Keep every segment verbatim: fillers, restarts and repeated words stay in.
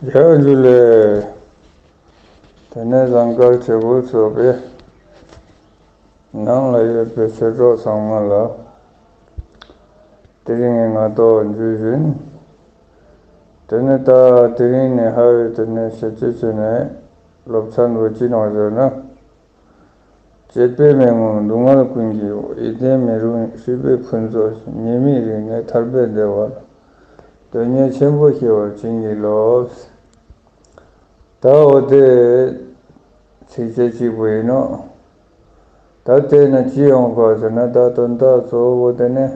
རྒྱ་འཇུ་ལས། དེ་ནས་ཟངས་དཀར་བྱེད་སྒོ་ཚོགས་པའི་ནང་ལ་ཡོད་པའི་ཆོས་གྲོགས་ཚང་མ་ལ། དེ་རིང་གི་སྔ་དྲོ་འཇུ་བཞིན། དེ་ནས་ད་དེ་རིང་ནས་ཧ་བའི་དེ་ནས་ཤེས་བྱེད་བྱས་ནས་སློབ་ཚན་བོ་ཅི་ནང་བཟོས་ན། བྱེད་པའི་མི་ངོམས་སྡུག་བསྔལ་ཀུན་གྱི་འོག་ཡིད་བརྟན་མི་རུང་སྲིད་པའི་ཕུན་ཚོགས་ཤིང་། ཉེས་དམིགས་རིག་ནས་ཐར་པའི་བདེ་བ་ལ། དོན་གཉེར་ཆེན་པོ་ཞེས་པར་བྱིན་གྱིས་རློབས། ད་འོ་དེ་ཚིགས་བཅད་གཅིག་པོ་ཡིན་ནོ། ད་དེ་ནི་ཅི་ཡོང་ག་ཟེར་ན། ད་དོན་དག་གཙོ་བོ་དེ་ནི།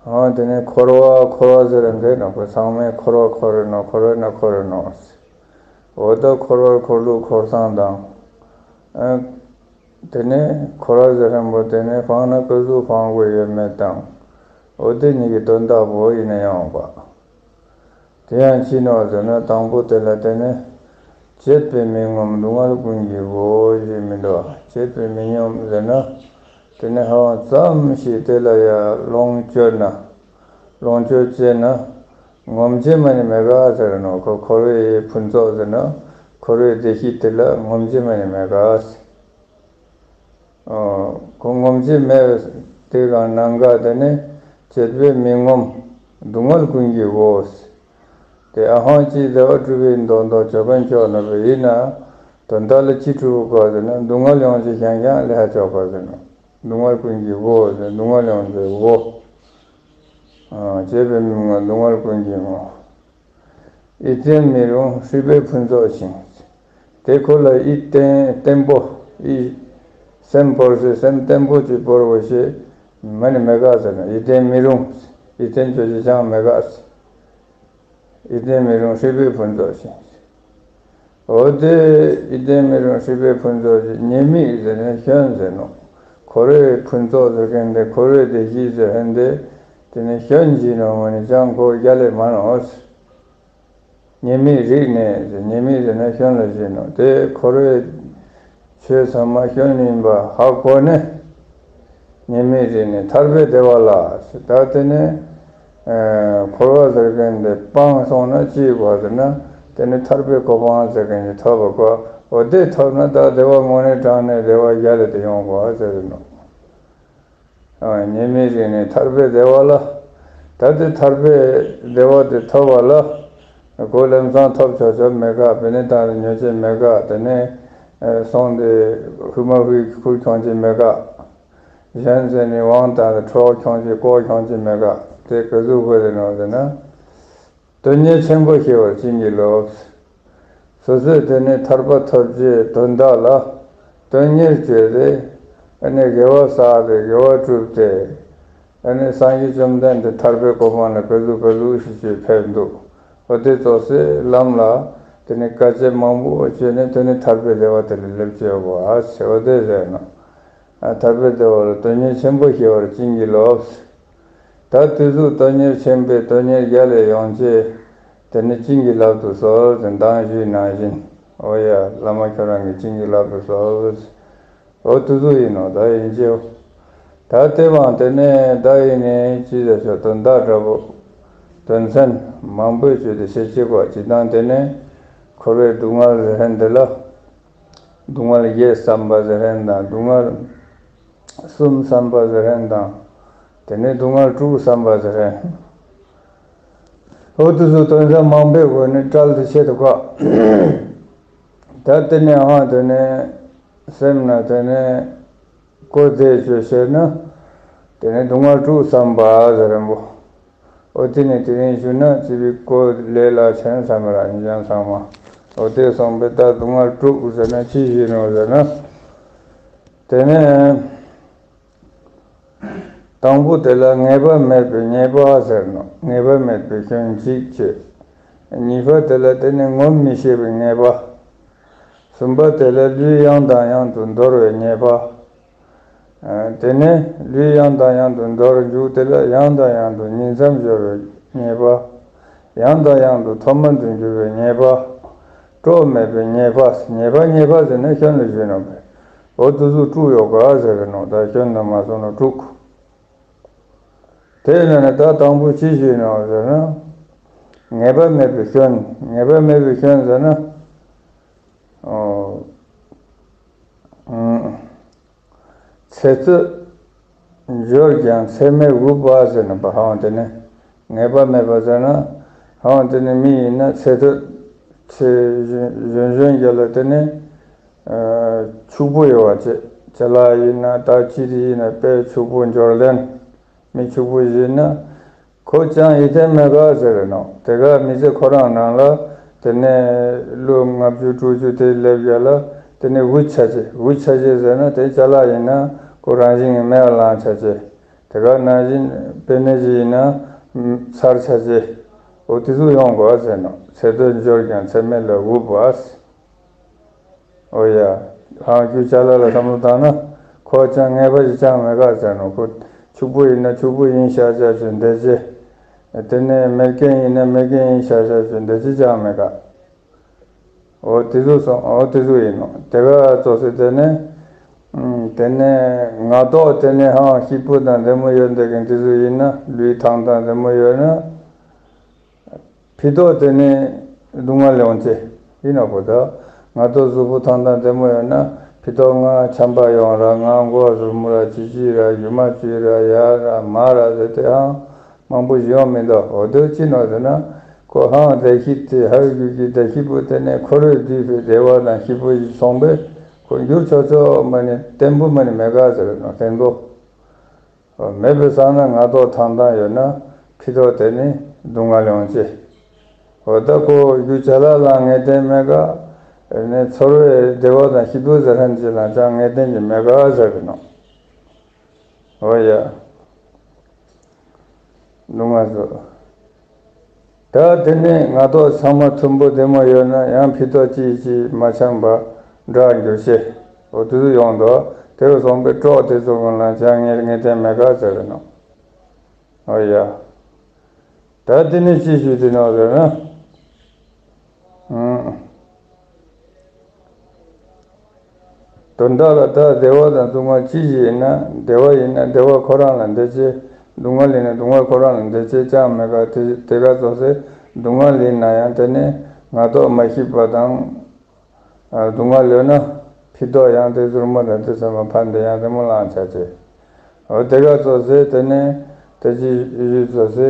ཨ་དེ་ནས་འཁོར་བ་འཁོར་བ་ཟེར་རན་དེ་ནོ། ཁོ་ཚང་མས་འཁོར་བ་འཁོར་རེ་ནོ། འཁོར་བ་ན་འཁོར་རེ་ནོ། འོ་ད་འཁོར་བར་འཁོར་ལུགས་འཁོར་སྟངས་དང་། ཨ་དེ་ནས་འཁོར་བ་ཟེར་རན་པོ་དེ་ནས་སྤང་ན་ཀུན་རྫོབ་སྤང་དགོས་ཡོད་མེད་དང་། འོ་དེ་གཉིས་ཀྱི་དོན་དག་པོ་ཡིན་ན་ཡང་འོང་པ། དེ་ཡང་ཅི་ནོ་ཟེར་ན། དང་པོ་དེ་ལ་དེ་ནས་བྱེད་པའི་མི་ངོམས་སྡུག་བསྔལ་ཀུན་གྱི་སྒོ་ཞེས་མི་འདུག་བྱེད་པའི་མི་ངོམས་ཟེར་ན། དེ་ནས་ཧ་བ་ཙམ་ཞིག་དེ་ལ་ཡང་ལོངས་སྤྱོད་ན། ལོངས་སྤྱོད་བྱས་ན། ངོམས་བྱེད་མ་ནི་མེད་ག་ཟེར་ནོ། ཁོ་འཁོར་བའི་ཕུན་ཚོགས་ཟེར་ན། འཁོར་བའི་བདེ་སྐྱིད་དེ་ལ་ངོམས་བྱེད་མ་ནི་མེད་ག་ཟེར། ཨོ། ཁོ་ངོམས་བྱེད་མེད་པའི་དེ་གང་ནང་ག་དེ་ནི་བྱེད་པའི་མི་ངོམས་སྡུག་བསྔལ་ཀུན་གྱི་སྒོ། དེ་ཨ་ཧོང་ཅི་བདེ་བ་སྒྲུབ་པའི་མདོ་མདོ་ཅོ་གན་ཅོག་ན་བས་ཡིན་ན། དོན་དག་ལ་ཅི་སྒྲུབ་ག་ཟེར་ན། སྡུག་བསྔལ་ཡོང་ཅི་ཤང་ཤང་ལས་ཧ་ཅོག་ག་ཟེར་ན། སྡུག་བསྔལ་ཀུན་གྱི་སྒོ་ཟེར། སྡུག་བསྔལ་ཡོང་ཅི་སྒོ། ཨ་བྱེད་པའི་མི་ངོམས་སྡུག་བསྔལ་ཀུན་གྱི་སྒོ། ཡིད་བརྟན་མི་རུང་སྲིད་པའི་ཕུན་ཚོགས་ཤིང་། དེ་ཁོ་ལ་ཡིད་བརྟན་བརྟན་པོ། ཡིད་སེམས་བོར་སའི་སེམས་བརྟན་པོ་ཅིག་བོར་བ་ཞིག་མ་ནི་མེད་ག་ཟེར་ན། ཡིད་བརྟན་མི་རུང་། ཡིད་བརྟན་ཅོ་ཅི་ཅང་མེད་ག་ཟེར། ཡིད་བརྟན་མི་རུང་སྲིད་པའི་ཕུན་ཚོགས་ཤིང་། འོ་དེ་ཡིད་བརྟན་མི་རུང་སྲིད་པའི་ཕུན་ཚོགས་ཤིང་། ཉེས་དམིགས་ཟེར་ན་སྐྱོན་ཟེར་ནོ། འཁོར་བའི་ཕུན་ཚོགས་ཟེར་མཁན་དེ། འཁོར་བའི་བདེ་སྐྱིད་ཟེར་མཁན་དེ། དེ་ནི་སྐྱོན་གྱིས་ནོ། མ་ནི་ཅང་ཁོ་རྒྱལ་ལས་མ་ནོ། ཉེས་དམིགས་རིག་ནས་ཟེར། ཉེས་དམིགས་ཟེར་ན་སྐྱོན་ལ་བཞེད་ནོ། དེ་འཁོར་བའི་ཆོས་ཚང་མ་སྐྱོན་ཡིན་པ་ཧ་གོ་ནས། ཉེས་དམིགས་རིག་ནས་ཐར་པའི་བདེ་བ་ལ་ཟེར། ད་དེ་ནས་ཨ་འཁོར་བ་ཟེར་མཁན་དེ་སྤངས་སོང་ན་ཅི་དགོས་ཟེར་ན། དེ་ནས་ཐར་པའི་གོ་འཕང་ཟེར་མཁན་གྱི་ཐོབ་པ་དགོས། འོ་དེ་ཐོབ་ན་ད་བདེ་བ་དངོས་གནས་དྲང་གནས་བདེ་བ་རྒྱལ་ལ་དེ་ཡོང་དགོས་ཟེར་ནོ། ཨ་ཉེས་དམིགས་རིག་ནས་ཐར་པའི་བདེ་བ་ལ། ད་དེ་ཐར་པའི་བདེ་བ་དེ་ཐོབ་པ་ལ། གོ་ལེམ་སང་ཐོབ་ཆོག་ཆོག་མེད་ག། དེ་ནས་ད་ཉོ་ཆས་མེད་ག། དེ་ནས་ཨ་སོང་སྟེ་ཧུ་མ་ཧུའི་ཁུར་ཁྱོང་ཅི་མེད་ག། གཞན་ཟེར་ནས་དབང་དང་གྲོགས་ཁྱོང་ཅི་ལྐོག་ཁྱོང་ཅི་མེད་ག། དེ་ག་ཟུག་དགོས་ཟེར་ནོ་ཟེར་ན། དོན་གཉེར་ཆེན་པོ་ཞེས་པར་བྱིན་གྱིས་རློབས། སོ་སོས་དེ་ནས་ཐར་པ་ཐོབ་རྗེས་དོན་དག་ལ་དོན་གཉེར་བྱས་ཏེ། ཨ་ནི་དགེ་བ་བསགས་ཏེ་དགེ་བ་བསྒྲུབས་ཏེ། ཨ་ནི་སངས་རྒྱས་བཅོམ་ལྡན་འདས་ཐར་པའི་གོ་འཕང་ལ་ག་ཟུག་ག་ཟུག་ཞིག་བྱས་ཕེབས་འདུག་འོ་དེ་ཙོགས་སེ་ལམ་ལ་དེ་ནི་དཀའ་སྤྱད་མང་པོ་བྱས་ནས། དེ་ནི་ཐར་པའི་བདེ་བ་དེ་ལ་སླེབས་བྱས་པ་ཟེར་བ་དེ་རེད་ན། ཨ་ཐར་པའི་བདེ་བ་ལ་དོན་གཉེར་ཆེན་པོ་ཞེས་པར་བྱིན་གྱིས་རློབས། ད་དེ་ཟུག་དོན་གཉེར་ཆེན་པོས་དོན་གཉེར་རྒྱལ་ལ་ཡོང་ཅེས། དེ་ནི་བྱིན་གྱིས་བརླབ་ཏུ་གསོལ་ཟེར། མདང་ཞུས་ནང་བཞིན། འོ་ཡ། བླ་མ་ཁྱོད་རང་གིས་བྱིན་གྱིས་བརླབ་ཏུ་གསོལ། འོ་དེ་ཟུག་ཡིན་ནོ། ད་ཡིན་ཅེའོ། ད་དེ་བང་དེ་ནས་ད་ཡིན་ནས་ཅི་ཟེར་ཆོག་དོན་དག་འདྲ་པོ། དོན་ཚན་མང་པོས་བརྗོད་དེ་བཤད་ཅེས་པ་ཅི་དང་། དེ་ནས་འཁོར་བའི་སྡུག་བསྔལ་ཟེར་མཁན་དེ་ལ། སྡུག་བསྔལ་བརྒྱད་བསམ་པ་ཟེར་མཁན་དང་། སྡུག་བསྔལ་གསུམ་བསམ་པ་ཟེར་མཁན་དང་། དེ་ནས་སྡུག་བསྔལ་དྲུག་བསམ་པ་ཟེར་མཁན། འོ་དེ་ཚོ་དོན་ཚན་མང་པོའི་སྒོ་ནས་བཀྲལ་ཏེ་བཤད་ཐུབ་ག། ད་དེ་ནས་ཨང་དེ་ནས་སེམས་ན་དེ་ནས་གོ་བདེ་བྱོས་བཤད་ན། དེ་ནས་སྡུག་བསྔལ་དྲུག་བསམ་པ་ཟེར་མཁན་པོ། འོ་དེ་ནས་དེ་རིང་ཞུ་ན་ཅི་བི་ཀོ་ལེ་ལ་ཆེན་ས་མ་ར་ཉི་ཅང་ཚང་མ། འོ་དེ་སོང་པས་ད་སྡུག་བསྔལ་དྲུག་ཟེར་ན་ཅི་ཞིག་ནོ་ཟེར་ན། དེ་ནས་དང་པོ་དེ་ལ་ངེས་པ་མེད་པའི་ཉེས་པ་ཟེར་ནོ། ངེས་པ་མེད་པའི་སྐྱོན་གཅིག་བྱས། གཉིས་པ་དེ་ལ་དེ་ནི་ངོམས་མི་ཤེས་པའི་ཉེས་པ། གསུམ་པ་དེ་ལ་ལུས་ཡང་དང་ཡང་དུ་འདོར་བའི་ཉེས་པ། ཨ་དེ་ནས་ལུས་ཡང་དང་ཡང་དུ་འདོར་འཇུག་དེ་ལ་ཡང་དང་ཡང་དུ་ཉིང་མཚམས་སྦྱོར་བའི་ཉེས་པ། ཡང་དང་ཡང་དུ་ཐོག་མ་དུ་འགྱུར་བའི་ཉེས་པ། གྲོགས་མེད་པའི་ཉེས་པ། ཉེས་པ་ཉེས་པ་ཟེར་ན་སྐྱོན་ལ་བརྗོད་ནོ་པས། འོ་དེ་ཚོ་དྲུག་ཡོད་ག་ཟེར་གི་ནོ། ད་སྐྱོན་དུ་མ་སོང་ནོ་དྲུག་དེ་ནས་ནི་ད་དང་པོ་ཅི་ཞིག་ནོ་ཟེར་ན། ངེས་པ་མེད་པའི་སྐྱོན། ངེས་པ་མེད་པའི་སྐྱོན་ཟེར་ན། ཨོ། ཨང་། ཚེ་སྟོད་འབྱོར་ཀྱང་ཚེ་སྨད་འུབ་པ་ཟེར་ན་པ་ཧང་དེ་ནི། ངེས་པ་མེད་པ་ཟེར་ན། ཧང་དེ་ནི་མི་ཡིན་ན་ཚེ་སྟོད་ཚེ་གཞོན་གཞོན་གཞོན་རྒྱ་ལ་དེ་ནི། ཨ། ཕྱུག་པོ་ཡོད་པ་བྱས། ཅ་ལག་ཡིན་ན་ད་ཅི་རིགས་ཡིན་ན་དཔེ་ཕྱུག་པོ་འབྱོར་ལྡན། མི་ཕྱུག་པོ་ཡིན་ན། ཁོ་ཅང་ཡིད་བརྟན་མེད་ག་ཟེར་རེ་ནོ། དེ་ག་མི་ཚེ་ཁོ་རང་ནང་ལ། དེ་ནས་ལོ་ལྔ་བཅུ་དྲུག་ཅུ་དེ་སླེབས་ཡ་ལ། དེ་ནས་འུ་ཆ་ཆེ་འུ་ཆ་ཆེ་ཟེར་ན་དེ་ཅ་ལག་ཡིན་ན་ཁོ་རང་བཞིན་གྱི་མེད་པ་ལང་ཆ་ཆེ། དེ་ག་ནང་བཞིན་པེ་ནེ་ཅི་ཡིན་ན་ཚར་ཆ་ཆེ། འོ་དེ་ཚོ་ཡོང་དགོས་ཟེར་ནོ། ཚེ་སྟོད་འབྱོར་ཀྱང་ཚེ་སྨད་ལ་འུབ་པ། ཨོ་ཡ། ཧང་རྒྱུ་ཅ་ལག་ལ་བསམ་བློ་བཏང་ན། ཁོ་ཅང་ངེས་པ་ཞིག་ཅང་མེད་ག་ཟེར་ནོ། ཁོ་ཕྱུག་པོ་ཡིན་ན་ཕྱུག་པོ་ཡིན་ཤག་ཤག་ཅེས་འདོད་ཅེ། དེ་ནས་མེད་མཁན་ཡིན་ན་མེད་མཁན་ཡིན་ཤག་ཤག་ཅེས་འདོད་ཅེ་ཅང་མེད་ག། ཨོ་དེ་ཚོ་སོང་། ཨོ་དེ་ཚོ་ཡིན་ནོ། དེ་ག་ཙོགས་སེ་དེ་ནས། ཨུམ། དེ་ནས་ང་ཏོག་དེ་ནས་ཧང་སྐྱིད་པོ་དང་བདེ་མོ་ཡོད་འདོད་མཁན་དེ་ཚོ་ཡིན་ན། ལུས་ཐང་དང་བདེ་མོ་ཡོད་ན། ཕི་ཏོག་དེ་ནི་སྡུག་བསྔལ་ཡོང་ཆེ། ཡིན་ནོ་པོ་ད། ང་ཏོག་གཟུགས་པོ་ཐང་དང་བདེ་མོ་ཡོད་ན། ཕི་ཏོག་ང་ཆམ་པ་ཡོང་ར། ང་མགོ་ཟུར་མོ་ར། ཅི་ཅི་ར། རྒྱུ་མ་བཅུ་ར། ཡ་ར་མ་ར་ཟེར་དེ་ཧང་མང་པོ་ཞིག་ཡོང་མི་འདུག། འོ་དེ་ཅི་ནོ་ཟེར་ན། ཁོ་ཧང་བདེ་སྐྱིད་དེ། ཧ་རུ་རྒྱུ་གི་བདེ་སྐྱིད་པོ་དེ་ནས་ཁོ་རོས་བསྡུས་པའི་བདེ་བ་དང་སྐྱིད་པོ་ཞིག་སོང་པས། ཁོ་འགྱུར་ཆོག་ཆོག་མ་ནི་བརྟན་པོ་མ་ནི་མེད་ག་ཟེར་ནོ། བརྟན་པོ། མེད་པའི་སང་ན་ང་ཏོག་ཐང་ཐང་ཡོད་ན། ཕི་ཏོག་དེ་ནི་སྡུག་བསྔལ་ཡོང་ཆེ། འོ་ད་ཁོ་རྒྱུ་ཅ་ལག་ལ་ངེས་གཏན་མེད་ག། ནི་ཚོར་བའི་བདེ་བ་དང་སྐྱིད་པོ་ཟེར་ཧན་ཅི་ལ་ཅང་ངེས་གཏན་གྱི་མེད་ག་ཟེར་གི་ནོ། འོ་ཡ། སྡུག་བསྔལ་ཚོ། ད་དེ་ནས་ང་ཏོག་ཚང་མ་མཐུན་པོ་བདེ་མོ་ཡོད་ན་ཡང་ཕི་ཏོག་ཅིག་ཅིག་མ་འཆམ་པ་འདྲ་འགྱུར་ཆེ། འོ་དེ་ཚོ་ཡོང་དོ། དེ་བས་སོང་པའི་གྲོགས་དེ་ཚོ་ཀུན་ལ་ཅང་ངེས་ངེས་གཏན་མེད་ག་ཟེར་གི་ནོ། འོ་ཡ། ད་དེ་ནས་ཅི་ཞུས་དེ་ནོ་ཟེར་ན། ཨང་། དོན་དག་ལ་ད་བདེ་བ་དང་སྡུག་བསྔལ་ཅི་ཞིག་ཡིན་ན། བདེ་བ་ཡིན་ན་བདེ་བ་ཁོ་རང་ལ་འདོད་ཆེ། སྡུག་བསྔལ་ཡིན་ན་སྡུག་བསྔལ་ཁོ་རང་ལ་འདོད་ཆེ་ཅང་མེད་ག། དེ་དེ་ག་ཙོགས་སེ། སྡུག་བསྔལ་ཡིན་ན་ཡང་དེ་ནས་ང་ཏོག་མ་སྐྱིད་པ་དང་། ཨ། སྡུག་བསྔལ་ཡོད་ན་ཕི་ཏོག་ཡང་དེ་ཟུར་མོ་དང་དེ་ཚང་མ་ཕན་བདེ་ཡང་དེ་མོ་ལང་ཆ་ཆེ། འོ་དེ་ག་ཙོགས་སེ་དེ་ནས་དེ་ཅི་ཡུལ་ཙོགས་སེ་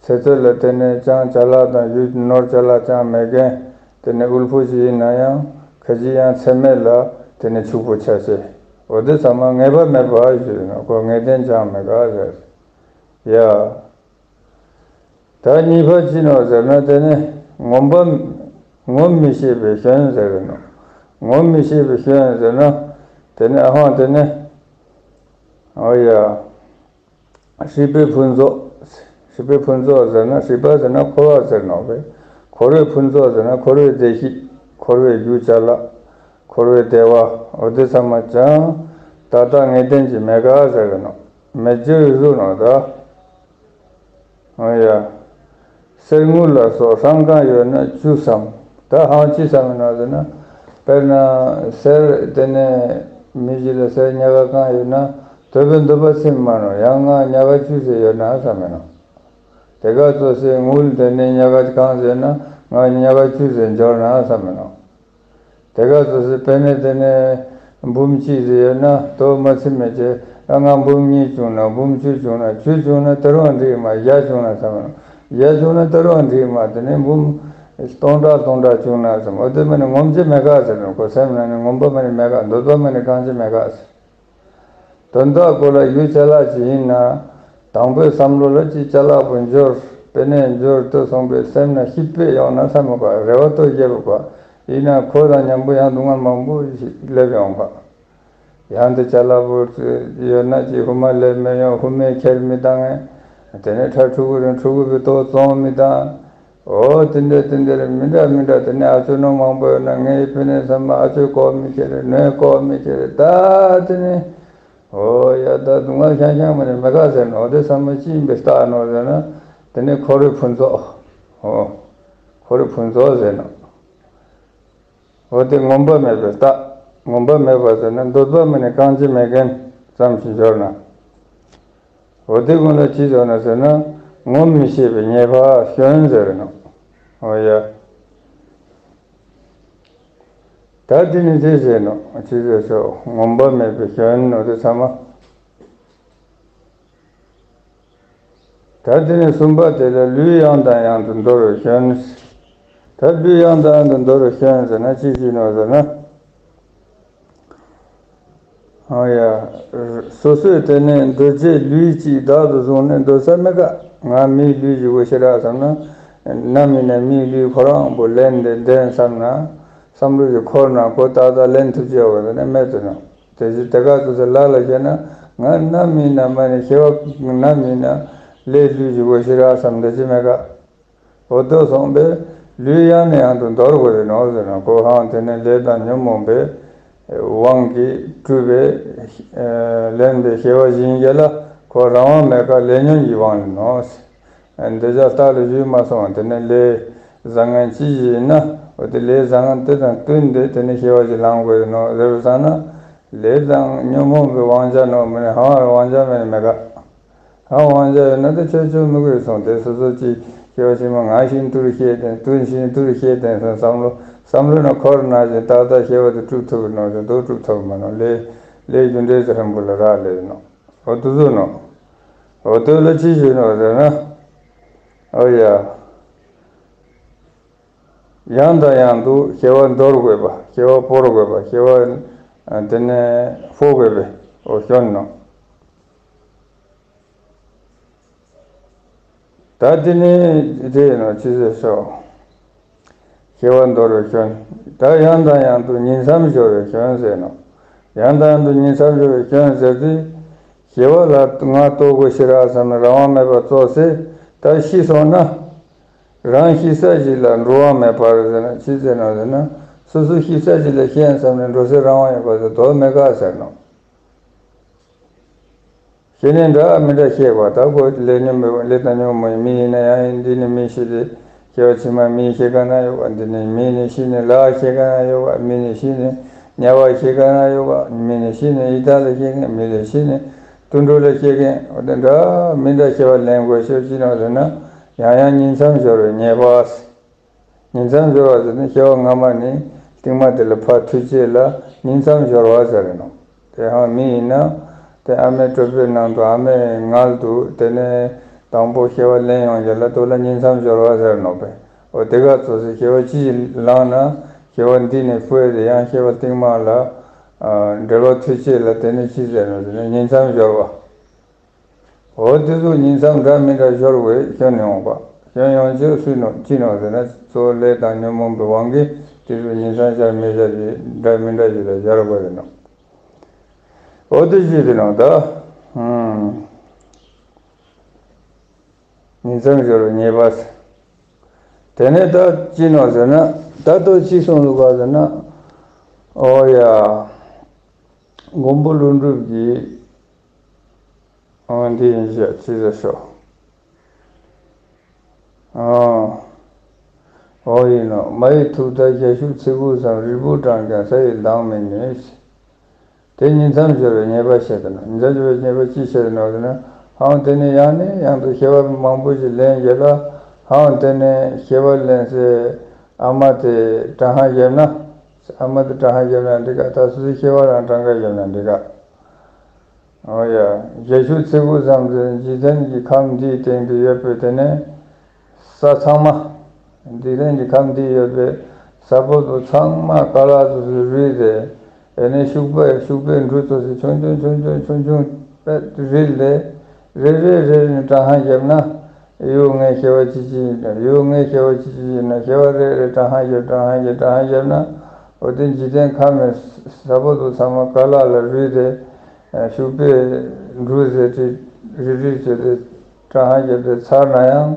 ཚེ་སྟོད་ལ་དེ་ནས་ཅང་ཅ་ལག་དང་ཡུལ་ནོར་ཅ་ལག་ཅང་མེད་མཁན། དེ་ནས་དབུལ་པོ་ཞིག་ཡིན་ན་ཡང་ཁ་ཅིག་ཡང་ཚེ་སྨད་ལ་དེ་ནས་ཕྱུག་པོ་ཆ་ཆེ། འོ་དེ་ཚང་མ་ངེས་པ་མེད་པ་ཞུ་ནོ། ཁོ་ངེས་གཏན་ཅང་མེད་ག་ཟེར། ཡ། ད་གཉིས་པ་ཅི་ནོ་ཟེར་ན། དེ་ནི་ངོམས་པ། ངོམས་མི་ཤེས་པའི་སྐྱོན་ཟེར་གི་ནོ། ངོམས་མི་ཤེས་པའི་སྐྱོན་ཟེར་ན། དེ་ནི་ཨ་ཧོང་དེ་ནི། ཨོ་ཡ། སྲིད་པའི་ཕུན་ཚོགས། སྲིད་པའི་ཕུན་ཚོགས་ཟེར་ན། སྲིད་པ་ཟེར་ན་འཁོར་བ་ཟེར་ནོ་བས། འཁོར་བའི་ཕུན་ཚོགས་ཟེར་ན་འཁོར་བའི་བདེ་སྐྱིད། འཁོར་བའི་རྒྱུ་ཅ་ལག། འཁོར་བའི་བདེ་བ། འོ་དེ་ཚང་མ་ཅང་ད་ལྟ་ངེས་གཏན་གྱི་མེད་ག་ཟེར་གི་ནོ། མེད་རྒྱུ་བཟོ་ནོ་ད། ཨོ་ཡ། གསེར་དངུལ་ལ་སོགས་ཧྲང་ཀང་ཡོད་ན་བཅུ་བསམ། ད་ཧང་ཅི་བསམ་ཡིན་ནོ་ཟེར་ན། དཔེར་ན་གསེར་དེ་ནས་མི་གཞི་ལ་གསེར་ཉག་ག་གང་ཡོད་ན་དོ་པོའི་འདོད་པ་ཚིམ་མ་ནོ། ཡང་ང་ཉག་ག་བཅུ་ཟེར་ཡོད་ན་བསམ་ཡིན་ནོ། དེ་ག་ཙོགས་སེ་དངུལ་དེ་ནས་ཉག་ག་གང་ཟེར་ན་ང་ཉག་ག་བཅུ་ཟེར་འབྱོར་ན་བསམ་ཡིན་ནོ། དེ་ག་ཙོགས་སེ་དཔེར་ན་དེ་ནས་འབུམ་གཅིག་ཟེར་ཡོད་ན་དོ་མ་ཚིམ་མེད་ཅེ། ང་འབུམ་གཉིས་བྱུང་ན། འབུམ་བཅུ་བྱུང་ན། བཅུ་བྱུང་ན་དེ་རུང་འགྲིག་མ། བརྒྱ་བྱུང་ན་བསམ་ན། བརྒྱ་བྱུང་ན་དེ་རུང་འགྲིག་མ། དེ་ནས་འབུམ་སྟོང་ཕྲག་སྟོང་ཕྲག་བྱུང་ན་བསམ། འོ་དེ་མ་ནི་ངོམས་ཅེས་མེད་ག་ཟེར་ནོ། ཁོ་སེམས་ནང་ནས་ངོམས་པ་མ་ནི་མེད་ག། འདོད་པ་མ་ནི་གང་ཅི་མེད་ག་ཟེར། དོན་དག་ཁོ་ལ་ཡུལ་ཅ་ལག་ཅིག་ཡིན་ན། དང་པོའི་བསམ་བློ་ལ་ཅིག་ཅ་ལག་པོ་འབྱོར། དཔེར་ན་འབྱོར་དུ་སོང་པའི་སེམས་ན་སྐྱིད་པོ་ཡོང་ན་བསམ་མི་དགོས། རེ་བ་ཏོ་རྒྱས་པོ་དགོས། ཡིན་ན་ཁོ་དང་མཉམ་པོ་ཡང་སྡུག་བསྔལ་མང་པོ་ཞིག་སླེབས་ཡོང་ག། ཡང་དེ་ཅ་ལག་པོ་ཡོད་ན་ཅིག་དབུ་མ་སླེབས་མི་ཡོང་། དབུ་མའི་ཁྱེར་མི་བཏང་ངས། དེ་ནས་ཁྲ་ཕྲུ་གུ་རིང་ཕྲུ་གུ་བའི་ཏོ་བཙོང་མི་བཏང་། འོ་དེ་འདྲ་དེ་འདྲ་མི་འདྲ་མི་འདྲ། དེ་ནས་ཨ་ཅོ་ནོ་མང་པོ་ཡོད་ན་ངའི་ཕི་ནས་བསམ་མ། ཨ་ཅོ་ཀོ་མི་ཁྱེར། ནོའི་ཀོ་མི་ཁྱེར། ད་དེ་ནས། འོ་ཡ། ད་སྡུག་བསྔལ་ཤང་ཤང་མ་ནི་མེད་ག་ཟེར་ནོ། དེ་བསམ་མ་ཅི་ཡིན་པའི་རྟགས་ནོ་ཟེར་ན། དེ་ནི་འཁོར་བའི་ཕུན་ཚོགས། འོ། འཁོར་བའི་ཕུན་ཚོགས་ཟེར་ནོ། འོ་དེ་ངོམས་པ་མེད་པའི་རྟགས། ངོམས་པ་མེད་པ་ཟེར་ན་འདོད་པ་མ་ནི་གང་ཅི་མེད་མཁན་ཙམ་ཞིག་འབྱོར་ན། འོ་དེ་ཀུན་ལ་ཅི་ཟེར་ན་ཟེར་ན། ངོམས་མི་ཤེས་པའི་ཉེས་པ་སྐྱོན་ཟེར་ནོ། ཨོ་ཡ། ད་དེ་ནི་དེ་བྱས་ནོ། ཅི་ཟེར་ཤོག་ངོམས་པ་མེད་པའི་སྐྱོན་ནོ་དེ་ཚང་མ། ད་དེ་ནི་གསུམ་པ་དེ་ལ་ལུས་ཡང་དང་ཡང་དུ་འདོར་བའི་སྐྱོན། ད་ལུས་ཡང་དང་ཡང་དུ་འདོར་བའི་སྐྱོན་ཟེར་ན་ཅི་ཞིག་ནོ་ཟེར་ན། ཨོ་ཡ། སོ་སོས་དེ་ནས་འདོད་བྱའི་ལུས་གཅིག་བདག་ཏུ་བཟུང་ནས་འདོད་ས་མེད་ཀ། ང་མིའི་ལུས་ཀྱི་དགོས་ཤེས་རག་བསམ་ན། ནམ་ཡིན་ན་མིའི་ལུས་ཁོ་རང་པོ་ལེན་ཏེ་བསྡད་བསམ་ན། བསམ་བློ་ཞིག་འཁོར་ན་ཁོ་ཏག་ཏག་ལེན་ཐུབ་ཀྱི་ཡོད་པ་དེ་ནས་མེད་དུ་ནོ། དེ་བཞིན་དེ་ག་ཚོད་ཚོད་ལ་ལ་བཤད་ན། ང་ནམ་ཡིན་ན་མ་ནི་ཤེས་པ་ནམ་ཡིན་ན་ལས་ལུས་ཀྱི་དགོས་ཤེས་རག་བསམ་འདོད་ཀྱི་མེད་ཀ། འོ་དོ་སོང་པས་ལུས་ཡང་ནས་ཡང་དུ་འདོར་དགོས་རེད་ནོ་ཟེར་ན། ཁོ་ཧང་དེ་ནས་ལས་དང་ཉོན་མོངས་པས་དབང་གིས་སྤྲུལ་པས་ལེན་པའི་སྐྱེ་བ་གཞན་གྱི་ལ་ཁོ་རང་དབང་མེད་ཀ། ལས་ཉོན་གྱི་དབང་ཡིན་ནོ། འདི་ཅག་རྟགས་ལ་གཞུག་མ་སོང་བ་དེ་ནས་ལས་བཟང་ངན་ཅི་ཞིག་ཡིན་ན་འོ་དེ་ལས་བཟང་ངན་དེ་དང་བསྟུན་ཏེ་དེ་ནས་སྐྱེ་བ་ཞིག་བླང་དགོས་ཡོད་ནོ་ཟེར་བ་ཙང་ན། ལས་དང་ཉོན་མོངས་པའི་དབང་ཆ་ནོ་མི་ནི་ཧང་བར་དབང་ཆ་མེད་ནི་མེད་ཀ། ཧང་དབང་ཆ་ཡོད་ན་དེ་ཆོས་ཆོས་མི་དགོས་སོང་། དེ་སོ་སོ་ཅིག་སྐྱེ་བ་ཕྱི་མ་ང་ཞིག་འདུལ་ཤེས་དེ་འདུལ་ཞིག་འདུལ་ཤེས་དེ་སོང་བསམ་བློ་བསམ་བློ་ན་འཁོར་ན་ཞིག་ཏག་ཏག་སྐྱེ་བ་དེ་སྒྲུབ་ཐུབ་ནོ་ཞིག་འདུལ་སྒྲུབ་ཐུབ་མ་ནོ། ལས་ལས་རྒྱུ་འབྲས་ཚེ་རིང་པོ་ལ་རག་ལས་ནོ། འོ་དུ་བཟོ་ནོ། འོ་དུ་ལ་ཅི་ཞུ་ནོ་ཟེར་ན། ཨོ་ཡ། ཡང་དང་ཡང་དུ་སྐྱེ་བ་འདོར་དགོས་པ། སྐྱེ་བ་སྤོར་དགོས་པ། སྐྱེ་བ་དེ་ནས་སྤོ་དགོས་པའི་འོ་སྐྱོན་ནོ། ད་དེ་ནི་དེ་ཡིན་ནོ་ཅི་ཟེར་སོ། སྐྱེ་བ་འདོར་བའི་སྐྱོན། ད་ཡང་དང་ཡང་དུ་ཉིང་མཚམས་སྦྱོར་བའི་སྐྱོན་ཟེར་ནོ། ཡང་དང་ཡང་དུ་ཉིང་མཚམས་སྦྱོར་བའི་སྐྱོན་ཟེར་དུས། སྐྱེ་བ་ལ་ང་ལྟོ་གོས་ཤེས་རག་བསམ་ན་རང་དབང་མེད་པར་ལྟོས་ཟེར། ད་ཤི་སོང་ན། རང་ཤི་ས་ཞིག་ལ་འགྲོ་དབང་མེད་པར་ཟེར་ན་ཅི་ཟེར་ནོ་ཟེར་ན། སོ་སོ་ཤི་ས་ཞིག་ལ་ཤི་ཡང་བསམ་ནས་འགྲོ་སའི་རང་དབང་ཡོད་པ་དེ་དོགས་མེད་ཀ་ཟེར་ནོ། ཤི་ནས་འདྲ་མི་འདྲ་ཤེས་པ། ད་ཁོ་ལས་ཉོན་མོངས་ལས་དང་ཉོན་མོངས་མི་ཡིན་ན་ཡང་ཡིན། འདི་ནི་མི་ཤི་སྟེ་སྐྱེ་བ་ཕྱི་མ་མིའི་ཤི་ཁ་ན་ཡོད་པ། འདི་ནི་མི་ནི་ཤི་ནས་ལྷའི་ཤི་ཁ་ན་ཡོད་པ། མི་ནི་ཤི་ནས་དམྱལ་བའི་ཤི་ཁ་ན་ཡོད་པ། མི་ནི་ཤི་ནས་ཡི་དྭགས་ལ་ཤི་མཁན། མི་ནི་ཤི་ནས་དུད་འགྲོ་ལ་ཤི་མཁན། འོ་དེ་འདྲ་མི་འདྲ་ཤི་བ་ལེན་དགོས་ཤོད་ཅི་ནོ་ཟེར་ན། ཡང་ཡང་ཉིང་མཚམས་སྦྱོར་བའི་ཉེས་པ། ཉིང་མཚམས་སྦྱོར་བ་ཟེར་ནི་སྐྱེ་བ་སྔ་མ་ནས་རྟིང་མ་དེ་ལ་ཕར་ཐུག་ཅེས་ལ་ཉིང་མཚམས་སྦྱོར་བ་ཟེར་ནོ། དེ་ཧང་མི་ཡིན་ན། དེ་ཨ་མའི་གྲོད་པའི་ནང་དུ་ཨ་མའི་མངལ་དུ་དེ་ནས་དང་པོ་སྐྱེ་བ་ལེན་ཡོང་རྒྱུ་ལ་དོ་ལ་ཉིང་མཚམས་སྦྱོར་བ་ཟེར་ནོ་པས། འོ་དེ་ག་ཙོགས་སུ་སྐྱེ་བ་ཅི་ཞིག་བླངས་ན་སྐྱེ་བ་འདི་ནས་སྤོས་ཏེ་ཡང་སྐྱེ་བ་རྟིང་མ་ལ་འབྲེལ་བ་ཐུག་ཅེས་ལ་དེ་ནས་ཅི་ཟེར་ནོ་ཟེར་ན་ཉིང་མཚམས་སྦྱོར་བ། འོ་དེ་ཚོ་ཉིང་མཚམས་འདྲ་མི་འདྲ་སྦྱོར་བའི་སྐྱོན་ཡོང་བ། སྐྱོན་ཡོང་ཅེས་སུ་ནོ་ཅི་ནོ་ཟེར་ན་གཙོ་བོ་ལས་དང་ཉོན་མོངས་པའི་དབང་གིས་དེ་ཚོ་ཉིང་མཚམས་སྦྱར་མི་སྦྱར་གྱི་འདྲ་མི་འདྲ་ཞིག་ལ་སྦྱར་དགོས་རེད་ནོ། འོ་དེ་ཅི་དེ་ནོ་ད། ཨང་། ཉིང་མཚམས་སྦྱོར་བའི་ཉེས་པ། དེ་ནས་ད་ཅི་ནོ་ཟེར་ན། ད་ལྟོ་ཅི་གསུངས་འདུག་ག་ཟེར་ན། ཨོ་ཡ། མགོན་པོ་ཀླུ་སྒྲུབ་ཀྱིས། ཨང་། འདི་ཡིན་ཞེས་ཅི་ཟེར་ཤོག་ཨང་། འོ་ཡིན་ནོ། མ་ཡི་ཐུག་མཐའ་རྒྱ་ཤུག་ཚི་གུ་ཙམ། རིལ་བུ་བགྲངས་ཀྱང་ས་ཡི་ལྡང་མི་ནུས། དེ་ཉིང་མཚམས་སྦྱོར་བའི་ཉེས་པ་བཤད་དེ་ནོ། ཉིང་མཚམས་སྦྱོར་བའི་ཉེས་པ་ཅི་བཤད་དེ་ནོ་ཟེར་ན། ཧང་དེ་ནས་ཡང་ནས་ཡང་དུ་སྐྱེ་བ་མང་པོ་ཞིག་ལེན་རྒྱུ་ལ། ཧང་དེ་ནས་སྐྱེ་བ་ལེན་སའི་ཨ་མ་དེ་དྲང་ཧང་བརྒྱབ་ན། ཨ་མ་དེ་དྲང་ཧང་བརྒྱབ་ན་འགྲིག་ག། ད་སོ་སོའི་སྐྱེ་བ་རང་དྲང་ཧང་བརྒྱབ་ན་འགྲིག་ག། འོ་ཡ། རྒྱ་ཤུག་ཚི་གུ་ཙམ་དུ་འཇིག་རྟེན་གྱི་ཁམས་འདིའི་སྟེང་དུ་ཡོད་པའི་དེ་ནས་ས་ཚང་མ། འཇིག་རྟེན་གྱི་ཁམས་འདིའི་ཡོད་པའི་ས་བོན་དུ་ཚང་མ་ཀ་ལ་དུ་རུལ་ཏེ། དེ་ནས་ཤུག་པའི་ཤུག་པའི་འབྲུ་དུ་ཆུང་ཆུང་ཆུང་ཆུང་ཆུང་ཆུང་པས་རིལ་ཏེ། རེ་རེ་རེ་ནས་དྲང་ཧང་བརྒྱབ་ན། ཡུལ་ལྔའི་སྐྱེ་བ་གཅིག་གཅིག་ཡིན་ན། ཡུལ་ལྔའི་སྐྱེ་བ་གཅིག་གཅིག་ཡིན་ན། སྐྱེ་བ་རེ་རེ་དྲང་ཧང་བརྒྱབ་དྲང་ཧང་བརྒྱབ་དྲང་ཧང་བརྒྱབ་ན། འོ་དེ་འཇིག་རྟེན་ཁམས་ནས་ས་བོན་དུ་ཚང་མ་ཀ་ལ་ལ་རུལ་ཏེ། ཤུག་པའི་འབྲུ་ཟེར་ཏེ་རིལ་རིལ་བྱས་ཏེ་དྲང་ཧང་བརྒྱབ་སྟེ་ཚར་ན་ཡང་།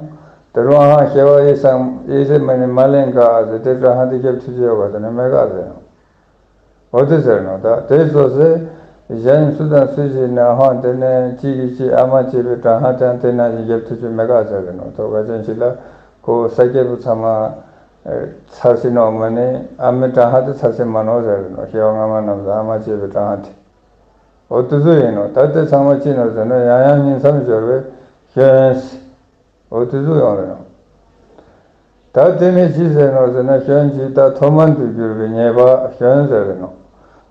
དེ་རུ་ཧང་སྐྱེ་བ་ཡེ་སང་ཡེ་ཟེར་མ་ནི་མ་ལེན་ག་ཟེར་ཏེ་དྲང་ཧང་དེ་བརྒྱབ་ཐུབ་ཀྱི་ཡོད་པ་དེ་ནི་མེད་ག་ཟེར། འོ་དེ་ཟེར་ནོ། ད་དེ་ཚོ་ཟེར། གཞན་སུ་དང་སུ་ཞིག་ན་ཧང་དེ་ནས་གཅིག་གིས་གཅིག་ཨ་མ་བྱས་པའི་དྲང་ཧང་དེ་ཡང་དེ་ནང་བཞིན་བརྒྱབ་ཐུབ་ཀྱི་མེད་ག་ཟེར་ནོ། ཐོག་ཁ་ཅན་ཞིག་ལ་ཁོ་ས་སྐྱེས་བུ་ཚང་མ་ཚར་སྲིད་ནོ་མ་ནི་ཨ་མའི་དྲང་ཧང་དེ་ཚར་སྲིད་མ་ནོ་ཟེར་ནོ། སྐྱེ་བ་སྔ་མ་རྣམས་སུ་ཨ་མ་བྱས་པའི་དྲང་ཧང་དེ། འོ་དེ་ཚོ་ཡིན་ནོ། ད་དེ་ཚང་མ་ཅི་ནོ་ཟེར་ན་ཡང་ཡང་ཉིང་མཚམས་སྦྱོར་བའི་སྐྱོན། འོ་དེ་ཚོ་ཡོང་རེད་ནོ། ད་ ད་དེ་ནས་ཅི་ཟེར་ནོ་ཟེར་ན། སྐྱོན་གཅིག་དང་མཐོ་དམན་དུ་གྱུར་པའི་ཉེས་པ་སྐྱོན་ཟེར་ནོ།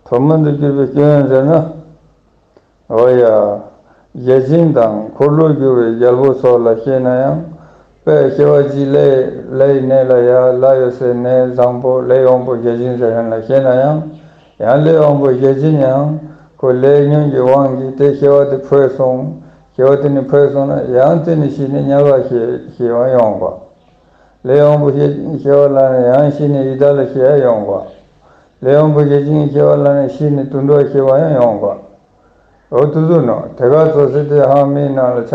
མཐོ་དམན་དུ་གྱུར་པའི་སྐྱོན་ཟེར་ན། འོ་ཡ། བརྒྱ་བྱིན་དང་འཁོར་ལོས་སྒྱུར་བའི་རྒྱལ་པོ་སོགས་ལ་བཤད་ན་ཡང་། དཔེ་སྐྱེ་བ་གཅིག་ལས་ལྷའི་གནས་ལ་ཡ་ལྷ་ཡོད་སའི་གནས་བཟང་པོ་ལས་དབང་པོ་བརྒྱ་བྱིན་ཟེར་མཁན་ལ་བཤད་ན་ཡང་། ཡང་ལས་དབང་པོ་བརྒྱ་བྱིན་ཡང་ཁོ་ལས་ཉོན་གྱི་དབང་གིས་དེ་སྐྱེ་བ་དེ་འཕོས་སོང་། སྐྱེ་བ་དེ་ནས་འཕོས་སོང་ན་ཡང་དེ་ནས་ཤི་ནས་དམྱལ་བ་སྐྱེ་སྐྱེ་བ་ཡོང་བ། ལས་དབང་པོ་བརྒྱ་བྱིན་སྐྱེ་བ་ལེན་ནས་ཡང་ཤི་ནས་ཡི་དྭགས་ལ་སྐྱེ་ཡ་ཡོང་བ། ལས་དབང་པོ་བརྒྱ་བྱིན་སྐྱེ་བ་ལེན་ནས་ཤི་ནས་དུད་འགྲོ་སྐྱེ་བ་ཡང་ཡོང་བ། འོ་དེ་ཚོ་ནོ། དེ་ག་ཚོ་སྲིད་དེ་ཧང་མིའི་ནང་ལ་ཆ་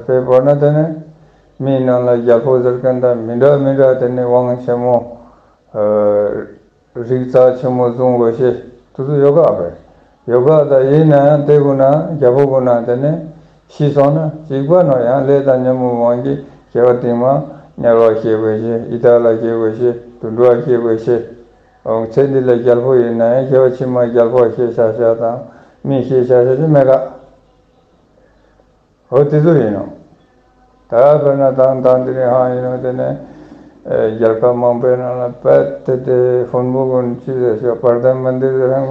དཔེ་བོར་ན་དེ་ནས་མིའི་ནང་ལ་རྒྱལ་པོ་ཟེར་མཁན་དང་མི་འདྲ་མི་འདྲ་དེ་ནས་དབང་ཆེན་མོ། རིགས་རྩ་ཆེན་མོ་བཟུང་དགོས་ཤེས་དེ་ཚོ་ཡོད་ག་བས། ཡོད་ག་ད་ཡིན་ན་ཡང་དེ་ཀུན་ན་རྒྱལ་པོ་ཀུན་ན་དེ་ནས་ཤི་སོང་ན་གཅིག་པ་ནོ། ཡང་ལས་དང་ཉོན་མོངས་དབང་གིས་སྐྱེ་བ་རྟིང་མ་དམྱལ་བ་སྐྱེ་དགོས་ཤེས། ཡི་དྭགས་ལ་སྐྱེ་དགོས་ཤེས། དུད་འགྲོ་ལ་སྐྱེ་དགོས་ཤེས། འོ་ཚེ་འདི་ལ་རྒྱལ་པོ་ཡིན་ན་ཡང་སྐྱེ་བ་ཕྱི་མ་རྒྱལ་པོ་སྐྱེ་ཤ་ཤ་དང་མི་སྐྱེ་ཤ་ཤ་ཅིག་མེད་ག། འོ་དེ་ཚོ་ཡིན་ནོ། ད་དཔེར་ན་དང་དང་དེ་རིང་ཧང་ཡིན་ནོ། དེ་ནས་ཨེ་རྒྱལ་ཁབ་མང་པོའི་ནང་ལ་དཔེ་དེ་དེ་ཕུང་པོ་ཀུན་ཅི་ཟེར་ཤོག་པར་དན་མན་དེ་ཚོ་རང་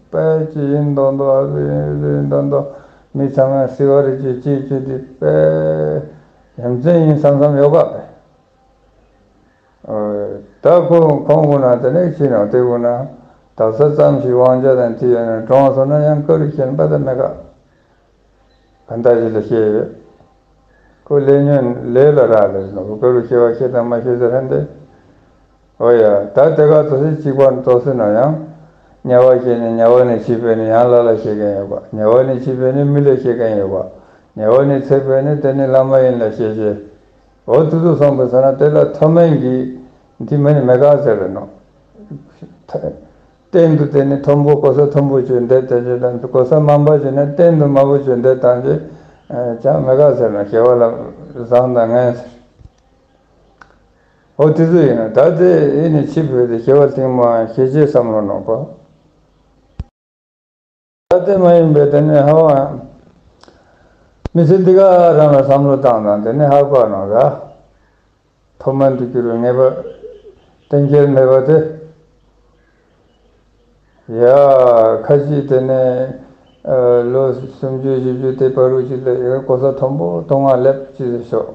དཔེ་ཅི་ཡིན་མདོག་མདོག་ཨ་ཟོ་ཡིན་ཟོ་ཡིན་མདོག་མདོག་མི་ཚང་མ་སྲིད་པ་རེད། ཅི་ཅི་ཅི་དེ་དཔེ་ཡ་མཚན་ཡིན་བསམ་བསམ་ཡོད་ག་བས། ད་ཁོ་ཁོང་ཀུན་ན་དེ་ནས་ཕྱིན་ནོ། དེ་ཀུན་ན་དག་ས་ཙམ་ཞིག་དབང་ཆ་དང་དེ་ཡོད་ན་གྲོངས་སོང་ན་ཡང་བཀའ་དྲིན་ཆེན་པ་དང་མེད་ག། ག་འདྲ་ཞིག་ལ་སྐྱེས་ཡོད། ཁོ་ལས་ཉོན་ལས་ལ་རག་ལས་ནོ། བཀའ་དྲིན་ཆེ་བ་ཤེས་དང་མ་ཤེས་ཟེར་ཧན་དེ། འོ་ཡ། ད་དེ་ག་ཚོ་སྲིད་གཅིག་པ་ནི་ཏོག་སེ་ན་ཡང་། དམྱལ་བ་སྐྱེས་ནས་དམྱལ་བ་ནས་ཕྱིས་པས་ནི་ཡང་ལྷ་ལ་སྐྱེ་མཁན་ཡོད་པ། དམྱལ་བ་ནས་ཕྱིས་པས་ནི་མི་ལ་སྐྱེ་མཁན་ཡོད་པ། དམྱལ་བ་ནས་ཚེ་འཕོས་ནས་དེ་ནི་ལྷ་མ་ཡིན་ལ་སྐྱེ་བྱེད། འོ་དེ་ཚོ་སོང་པའི་ས་ན་དེ་ལ་མཐོ་དམན་གྱི་འདི་མ་ནི་མེད་ག་ཟེར་རེད་ནོ། གཏན་དུ་དེ་ནི་མཐོན་པོ་གོ་ས་མཐོན་པོ་བྱོས་འདེད་དེ་བྱོས་དང་། གོ་ས་དམའ་བ་བྱོས་ན་གཏན་དུ་དམའ་བོ་བྱོས་འདེད་དང་བྱོས་ཀྱང་མེད་ག་ཟེར་ན། སྐྱེ་བ་ལ་བཟང་དང་ངན་ཟེར། འོ་དེ་ཚོ་ཡིན་ན་ད་དེ་ཡིན་ནི་ཕྱི་བོད་དེ་སྐྱེ་བ་ཐེངས་མ་ཤེས་བྱའི་བསམ་བློ་ནོར་བ། ད་དེ་མ་ཡིན་པའི་དེ་ནས་ཧ་བ་མི་ཚེ་འདི་ག་རང་ལ་བསམ་བློ་བཏང་དང་དེ་ནས་ཧ་གོ་ནོ་ར། མཐོ་དམན་དུ་གྱུར་པའི་ངེས་པ་གཏན་འཁེལ་མེད་པ་དེ། ཡ། ཁ་ཅིག་དེ་ནས་ལོ་སུམ་ཅུ་བཞི་བཅུ་དེ་བར་དུ་ཅིག་ལ་ཡང་གོ་ས་མཐོན་པོ་མཐོ་ང་སླེབས་ཅི་ཟེར་ཤོག་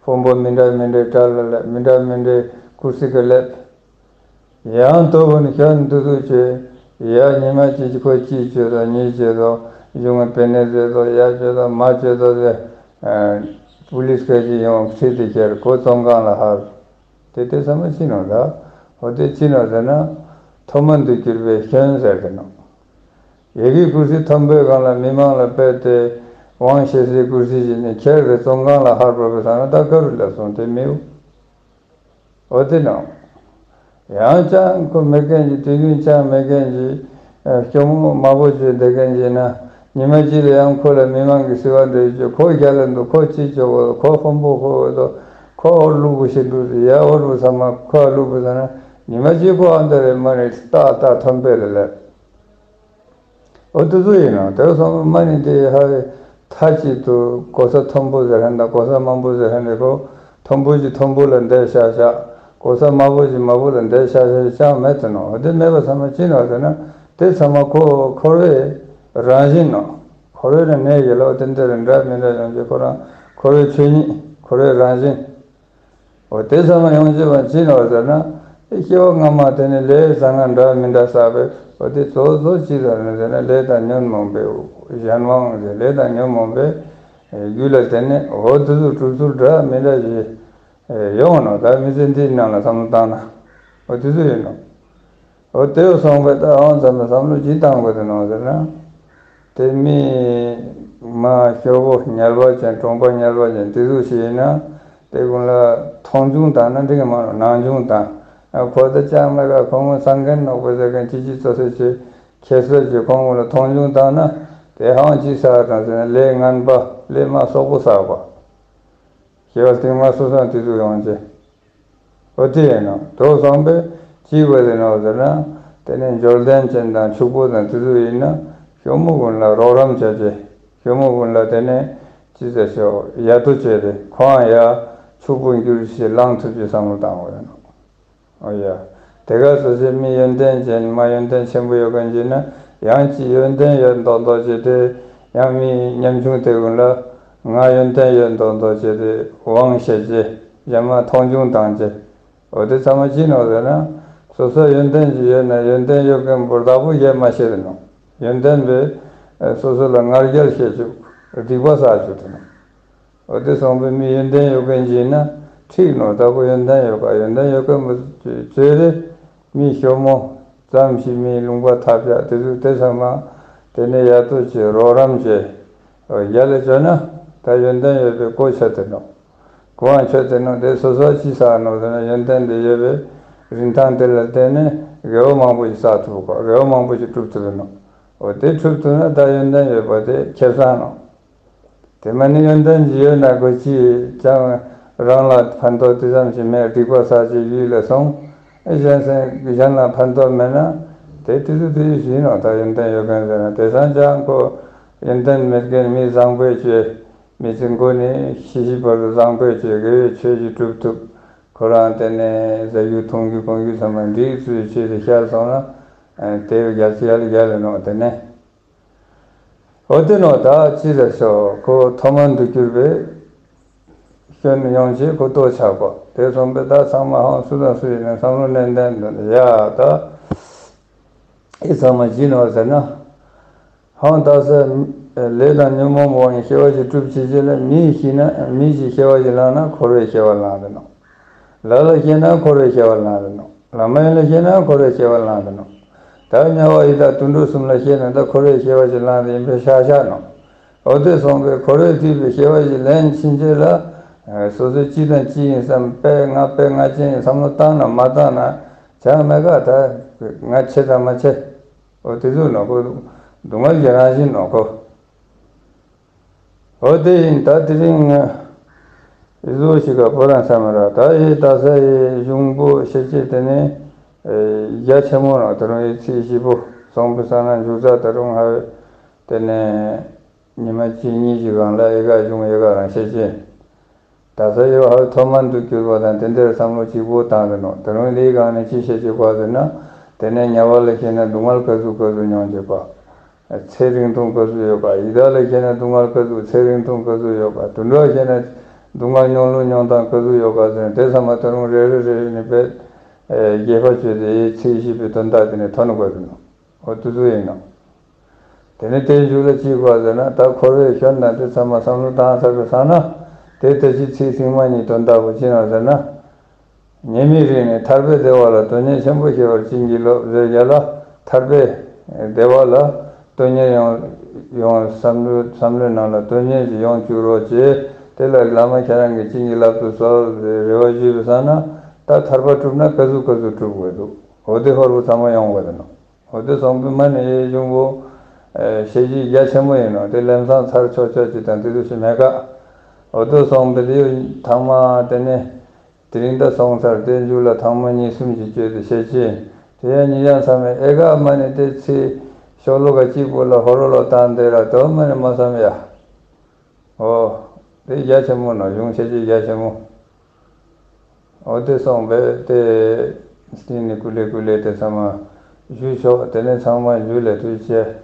ཕུང་པོ་མི་འདྲ་མི་འདྲའི་གྲལ་ལ་སླེབས། མི་འདྲ་མི་འདྲའི་ཀུར་སི་ག་སླེབས། ཡང་དོ་དགོན་ཤར་འདུ་འདུ་བྱས། ཡ་ཉི་མ་གཅིག་ཁོ་གཅིག་བྱོས་དང་གཉིས་བྱོས་དང་གཞུང་གི་པེ་ནེ་བཟོས་དང་ཡ་བྱོས་དང་མ་བྱོས་དང་ཟེར། པུ་ལིས་ཁ་ཅིག་ཡོང་ཁྲིད་དེ་ཁྱེར་ཁོ་བཙོན་ཁང་ལ་ཧར། དེ་དེ་ཚང་མ་ཅི་ནོ་ད། འོ་དེ་ཅི་ནོ་ཟེར་ན། མཐོ་དམན་དུ་གྱུར་པའི་སྐྱོན་ཟེར་གི་ནོ། ཡ་གི་ཀུར་སི་མཐོན་པོའི་སྒང་ལ་མི་མང་ལ་ཕེབས་ཏེ་དབང་བྱེད་སའི་ཀུར་སི་ཞིག་ནས་ཁྱེར་རེ་བཙོན་ཁང་ལ་ཧར་བབས་པའི་ས་ན་ད་ག་རུ་ལ་སོང་དེ་མི་འོ། འོ་དེ་ནོ། ཡང་ཅང་ཁོ་མེད་མཁན་གྱི་དུས་རྒྱུན་ཅང་མེད་མཁན་གྱི་སྐྱོ་མོ་དམའ་བོ་བྱས་བསྡད་མཁན་གྱི་ན་ཉི་མ་གཅིག་ལ་ཡང་ཁོ་ལ་མི་མང་གི་བསུ་བ་འདྲ་བྱས། ཁོ་རྒྱ་ལ་འདུག་ཁོ་ཅི་བྱེད་དགོས། ཁོ་ཕུང་པོ་ཁོ་འོ་དོ། ཁོ་འོར་ལུག་པོ་ཞིག་འདུག་ཡ་འོར་བུ་ཚང་མ་ཁོ་ལུག་པོ་ཚང་ན་ཉི་མ་གཅིག་ཁོ་ཨ་འདྲ་རེ་མ་རེ་ཏག་ཏག་མཐོན་པོ་ལ་སླེབས། འོ་དེ་ཚོ་ཡིན་ནོ། དེ་སོང་མ་ནི་དེ་ཧ་མཐའ་གཅིག་ཏུ་གོ་ས་མཐོན་པོ་ཟེར་ཧན་དང་གོ་ས་དམའ་པོ་ཟེར་ཧན་དེ་ཁོ་མཐོན་པོ་ཅིག་མཐོན་པོ་ལ་འདེད་ཤག་ཤག་གོ་ས་དམའ་པོ་ཅིག་དམའ་པོ་ལ་འདེད་ཤག་ཤག་ཅང་མེད་དེ་ནོ། འོ་དེ་མེད་པ་ཚང་མ་ཅི་ནོ་ཟེར་ན་དེ་ཚང་མ་ཁོ་འཁོར་བའི་རང་བཞིན་ནོ། འཁོར་བའི་ནང་ནས་ཡོད་ལ་འོ་དེ་འདྲ་རེ་འདྲ་མི་འདྲ་ཡོང་རྒྱུ་ཁོ་རང་འཁོར་བའི་ཆོས་ཉིད་འཁོར་བའི་རང་བཞིན། འོ་དེ་ཚང་མ་ཡོང་བྱེད་པ་ཅི་ནོ་ཟེར་ན། དེ་སྐྱེ་བ་སྔ་མ་དེ་ནི་ལས་བཟང་ངན་འདྲ་མི་འདྲ་བསགས་པས། འོ་དེ་གཙོ་གཙོ་ཅི་ཟེར་ན་ཟེར་ན་ལས་དང་ཉོན་མོངས་པའི་གཞན་དབང་ཟེར། ལས་དང་ཉོན་མོངས་པའི་རྒྱུ་ལ་བརྟེན་ནས་འོ་དེ་ཚོ་གྲུབ་ཚུལ་འདྲ་མི་འདྲ་ཞིག་ཡོང་ནོ། ད་མི་ཚེ་འདིའི་ནང་ལ་བསམ་བློ་བཏང་ན་འོ་དེ་ཚོ་ཡིན་ནོ། འོ་དེ་སོང་བས་ད་ཨང་ཙམ་ལ་བསམ་བློ་ཅི་བཏང་དགོས་དེ་ནོ་ཟེར་ན། དེ་མི་མ་སྐྱོ་བོ་དམྱལ་བ་ཅན་གྲོང་པ་དམྱལ་བ་ཅན་དེ་ཚོ་ཞིག་ཡིན་ན་དེ་ཀུན་ལ་མཐོང་ཆུང་བཏང་ན་འགྲིག་གི་མ་རེད། སྣང་ཆུང་བཏང་། ཁོ་ད་ཅང་མེད་ག་ཁོང་ཚང་མཁན་ནོག་པ་ཟེར་མཁན་ཅི་ཅི་ཙོ་ཟེར་ཅི་ཁྱད་གསོད་ཀྱི་ཁོང་ཀུན་ལ་མཐོང་ཆུང་བཏང་ན་དེ་ཧང་ཅི་ཟེར་དང་ཟེར་ན་ལས་ངན་པ་ལས་མ་སོག་པོ་བསགས་པ། སྐྱེ་བ་རྟིང་མ་སོ་སོ་དེ་ཚོ་ཡོང་ཆེ། འོ་དེ་ཡིན་ནོ། དོ་བཟང་པོས་ཅི་དགོས་ཟེར་ནོ་ཟེར་ན། དེ་ནས་འབྱོར་ལྡན་ཅན་དང་ཕྱུག་པོ་དང་དེ་ཚོ་ཡིན་ན་ཤོ་མོ་ཀུན་ལ་རོགས་རམ་བྱ་ཆེ། ཤོ་མོ་ཀུན་ལ་དེ་ནས་ཅི་ཟེར་ཤོག་ཡ་ཏོ་བྱས་ཏེ་ཁོང་ཡ་ ཕྱུག་པོ་འགྱུར་ཞེས་བླང་ཐུབ་ཀྱི་བསམ་བློ་བཏང་བ་ཡིན་ནོ། ཨོ་ཡ། དེ་ག་སོ་སོའི་མི་ཡོན་ཏན་ཅན་མ་ཡོན་ཏན་ཆེན་པོ་ཡོད་མཁན་ཅིག་ན་ཡང་ཅིག་ཡོན་ཏན་ཡོད་མདོག་མདོག་བྱས་ཏེ། ཡང་མི་ཉམ་ཆུང་དེ་ཀུན་ལ་ང་ཡོན་ཏན་ཡོད་མདོག་མདོག་བྱས་ཏེ་དབང་བྱེད་ཅེས་གཞན་མ་མཐོང་ཆུང་བཏང་ཅེས། འོ་དེ་ཚང་མ་ཅི་ནོ་ཟེར་ན། སོ་སོ་ཡོན་ཏན་ཅིག་ཡོད་ན་ཡོན་ཏན་ཡོད་མཁན་པོ་བདག་པོ་བྱེད་མ་ཤེས་ནོ། ཡོན་ཏན་པས་སོ་སོ་ལ་ང་རྒྱལ་བྱེད་བཅུག་སྡིག་པ་བསགས་བཅུག་དེ་ནོ། འོ་དེ་སོང་པའི་མི་ཡོན་ཏན་ཡོད་མཁན་ཅིག་ཡིན་ན་འགྲིག་ནོ། བདག་པོ་ཡོན་ཏན་ཡོད་པ་ཡོན་ཏན་ཡོད་མཁན་པོ་བཅོས་རེ། མི་ཞོ་མོ་ཙམ་ཞིག་མི་ལུང་པ་ཐབས་ཆག་དེ་ཚོ་དེ་ཚང་མ་དེ་ནས་ཡ་ཏོ་ཅིག་རོགས་རམ་བྱས། ཡ་ལས་བྱོས་ན་ད་ཡོན་ཏན་ཡོད་པའི་གོ་ཆོད་དེ་ནོ། གོའང་ཆོད་དེ་ནོ། དེ་སོ་སོ་ཅི་བསགས་ནོ་ཟེར་ན་ཡོན་ཏན་དེ་ཡོད་པའི་རིན་ཐང་དེ་ལ་བརྟེན་ནས་དགེ་བ་མང་པོ་ཞིག་བསགས་ཐུབ་གོ། དགེ་བ་མང་པོ་ཞིག་སྒྲུབ་ཐུབ་ནོ། འོ་དེ་སྒྲུབ་ཐུབ་ན་ད་ཡོན་ཏན་ཡོད་པ་དེ་ཁེ་བཟང་ནོ། དེ་མ་ནི་ཡོན་ཏན་ཅིག་ཡོད་ན་གོ་ཅི་ཅང་རང་ལ་ཕན་ཐོགས་དེ་ཙམ་ཞིག་མེད། སྡིག་པ་བསགས་ཅིག་ཡུལ་ལ་སོང་། ཨེ་གཞན་སེམས་གཞན་ལ་ཕན་ཐོགས་མེད་ན་དེ་དུས་སུ་དུས་སུ་ཞིག་ནོ། ད་ཡོན་ཏན་ཡོད་མཁན་ཟེར་ན་དེ་སང་ཅང་ཁོ་ཡོན་ཏན་མེད་མཁན་མི་བཟང་པོའི་ཆོས། མི་ཚེ་འགོ་ནས་ཤི་ཤི་བར་དུ་བཟང་པོའི་ཆོས་དགེ་བའི་ཆོས་ཀྱི་སྒྲུབ་ཐུབ། ཁོ་རང་དེ་ནས་ཟ་རྒྱུ་འཐུང་རྒྱུ་གོན་རྒྱུ་ཚང་མ་འགྲིག་ཚུལ་ཆོས་དེ་ཤར་སོང་ན་དེ་རྒྱལ་སྲས་ཡར་རྒྱལ་ལ་ནོ་དེ་ནས། འོ་དེ་ནོ་ད་ཅི་ཟེར་ཤོག་ཁོ་ཐོག་མར་འདུ་གྱུར་པའི་སྐྱོན་ཡོང་ཆེད་ཁོ་ལྟོ་ཆག་པ་དེ་སོང་པས་ད་ཚང་མ་ཧང་སུ་དང་སུ་ཡིན་ན་བསམ་བློ་ནན་ཏན་འདོན་ཡ་ད། ཨི་ཚང་མ་ཅི་ནོ་ཟེར་ན། ཧང་ད་ས་ལས་དང་ཉོན་མོངས་པ་ཡི་སྐྱེ་བ་ཞིག་སྒྲུབ་བྱེད་ཅེས་ལ་མིའི་ཤི་ན་མིའི་ཞིག་སྐྱེ་བ་ཞིག་བླངས་ན་འཁོར་བའི་སྐྱེ་བ་བླངས་ཏེ་ནོ། ལ་ལ་སྐྱེས་ན་འཁོར་བའི་སྐྱེ་བ་བླངས་ཏེ་ནོ། ལ་མ་ཡིན་ལ་སྐྱེས་ན་འཁོར་བའི་སྐྱེ་བ་བླངས་ཏེ་ནོ། ད་དམྱལ་བ་ཡི་དྭགས་དུད་འགྲོ་གསུམ་ལ་སྐྱེས་ན་ད་འཁོར་བའི་སྐྱེ་བ་ཞིག་བླངས་ཏེ་ཡིན་པའི་ཤ་ཤ་ནོ། འོ་དེ་སོང་པས་འཁོར་བའི་སྡིག་པའི་སྐྱེ་བ་ཞིག་ལེན་ཕྱིན་ཆད་ལ། སོ་སོའི་སྤྱི་དང་སྤྱི་ཡིན་བསམ་པས་ང་པས་ང་ཅན་ཡིན་བསམ་བློ་བཏང་ན་མ་བཏང་ན་བྱ་མེད་ཀ་ད་ང་ཆེ་དང་མ་ཆེ། འོ་དེ་ཚོ་ནོ་ཁོ། སྡུག་བསྔལ་གྱི་རང་བཞིན་ནོ་ཁོ། འོ་དེ་ཡིན་ད་དེ་རིང་ང་། ཨི་བཟོ་ཞིག་ག་པོ་རང་ས་མ་ར་ད་ཡི་ད་ས་ཡི་གཞུང་པོ་ཤེས་ཅེས་དེ་ནི། རྒྱ་ཆེན་མོ་ནོ་ད་རུང་ཡི་ཚིག་བཞི་པོ་སོང་པའི་ས་ན་འཇུག་ས་ད་རུང་ཧ་བས། དེ་ནས། ཉི་མ་གཅིག་གཉིས་ཀྱི་སྒང་ལ་ཨི་ག་གཞུང་ཨི་ག་རང་ཤེས་ཅེས། ད་ས་ཡོད་ཧ་ཐོག་མ་འདུ་གྱུར་པ་དང་དེ་འདིར་བསམ་བློ་གཅིག་པོ་བཏང་ཟེར་ནོ། དེ་རུང་འདིའི་སྒང་ནས་ཅི་བཤད་ཅི་གོ་ཟེར་ན། དེ་ནས་དམྱལ་བ་ལ་སྐྱེས་ན་སྡུག་བསྔལ་ག་ཟུག་ག་ཟུག་མྱོང་བྱེད་པ། ཚེ་རིང་ཐུང་ག་ཟུག་ཡོད་པ། ཡི་དྭགས་ལ་སྐྱེས་ན་སྡུག་བསྔལ་ག་ཟུག་ཚེ་རིང་ཐུང་ག་ཟུག་ཡོད་པ། དུད་འགྲོ་ལ་སྐྱེས་ན་སྡུག་བསྔལ་མྱོང་ལུགས་མྱོང་སྟངས་ག་ཟུག་ཡོད་པ་ཟེར་ན་དེ་ཚང་མ་དེ་རུང་རེ་རེ་རེ་རེ་ནས་པས། རྒྱས་པ་བཅོས་ཏེ་ཚིག་བཞི་པའི་དོན་དག་དེ་ནས་ཐོན་དགོས་ཟེར་ནོ། འོ་དུ་ཚོད་ཡིན་ནོ། དེ་ནས་དེའི་མཇུག་ལ་ཅི་གོ་ཟེར་ན་ད་འཁོར་བའི་སྐྱོན་དང་དེ་ཚང་མ་བསམ་བློ་བཏང་ཚར་བའི་ས་ན། དེ་ལྟ་ཅི་ཚིག་ཚིག་མ་གཉིས་དོན་དག་པོ་ཅི་ནོ་ཟེར་ན། ཉེས་དམིགས་རིག་ནས་ཐར་པའི་བདེ་བ་ལ་དོན་གཉེར་ཆེན་པོ་བྱེད་པར་བྱིན་གྱིས་རློབས་ཟེར་རྒྱ་ལ་ཐར་པའི་བདེ་བ་ལ་དོན་གཉེར་ཡོང་ཡོང་བསམ་བློའི་བསམ་བློའི་ནང་ལ་དོན་གཉེར་གྱི་ཡོང་བཅུག་རོགས་བྱེད། དེ་ལ་བླ་མ་ཁྱེད་རང་གིས་བྱིན་གྱིས་བརླབ་ཏུ་གསོལ་ཟེར་རེ་བ་ཞུས་པའི་ས་ན་ད་ཐར་པ་སྒྲུབ་ན་ག་ཟུག་ག་ཟུག་སྒྲུབ་དགོས་འདུག་འོ་དེ་ཧོར་བུ་ཚང་མ་ཡོང་དགོས་ཟེར་ནོ། འོ་དེ་སོང་པའི་མ་ནི་ཡེ་གཞུང་པོ། ཨེ་ཤེས་བྱའི་རྒྱ་ཆེན་མོ་ཡིན་ནོ་དེ་ལམ་སང་ཚར་ཆོག་ཆོག་ཅིག་དང་དེ་ཚོ་ཞིག་མེད་ཀ་འོ་དེ་སོང་པའི་དེ་ཐང་མ་དེ་ནི། དེ་རིང་ད་སོང་ཚར་དེ་མཇུག་ལ་ཐང་མ་གཉིས་གསུམ་ཅིག་བཅོས་ཏེ་ཤེས་ཅི། དེ་ཡང་ཉིན་ཡང་མཚམས་མེད་ཨེ་ཀ་མ་ནི་དེ་ཚེ་ཤོ་ལོ་ཀ་གཅིག་པོ་ལ་ཧོ་རོ་ལོ་བཏང་དེ་ར་དོ་མ་ནི་མ་བསམ་ཡ། འོ། དེ་རྒྱ་ཆེན་མོ་ནོ་གཞུང་ཤེས་བྱའི་རྒྱ་ཆེན་མོ། འོ་དེ་སོང་པས་དེ། སྟེང་ནས་ཀུ་ལེ་ཀུ་ལེ་དེ་ཚང་མ་ཞུས་ཆོག་དེ་ནས་ཚང་མ་འཇུ་ལེ་དུས་བྱས།